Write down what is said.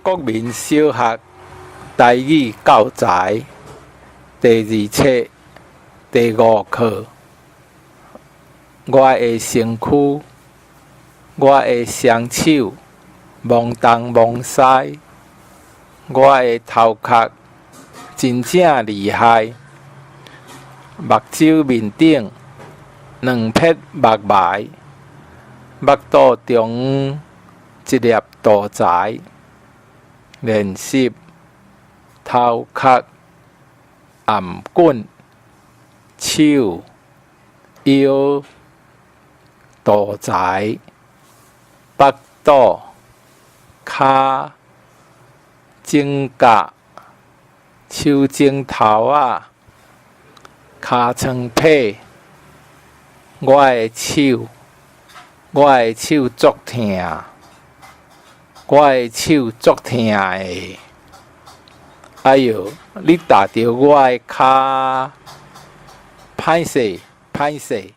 國民小學台語教材第二冊第五課。我的身軀，我的雙手，摸東摸西，我的頭殼真正厲害，目睭面頂兩撇目眉，腹肚中央一粒肚臍。練習頭殼、頷頸、手、腰、肚臍、腹肚、跤、指甲、手指頭仔、尻川皮。我的手，我的手足疼。我的手足疼的，哎喲！你踏著我的跤，歹勢，歹勢。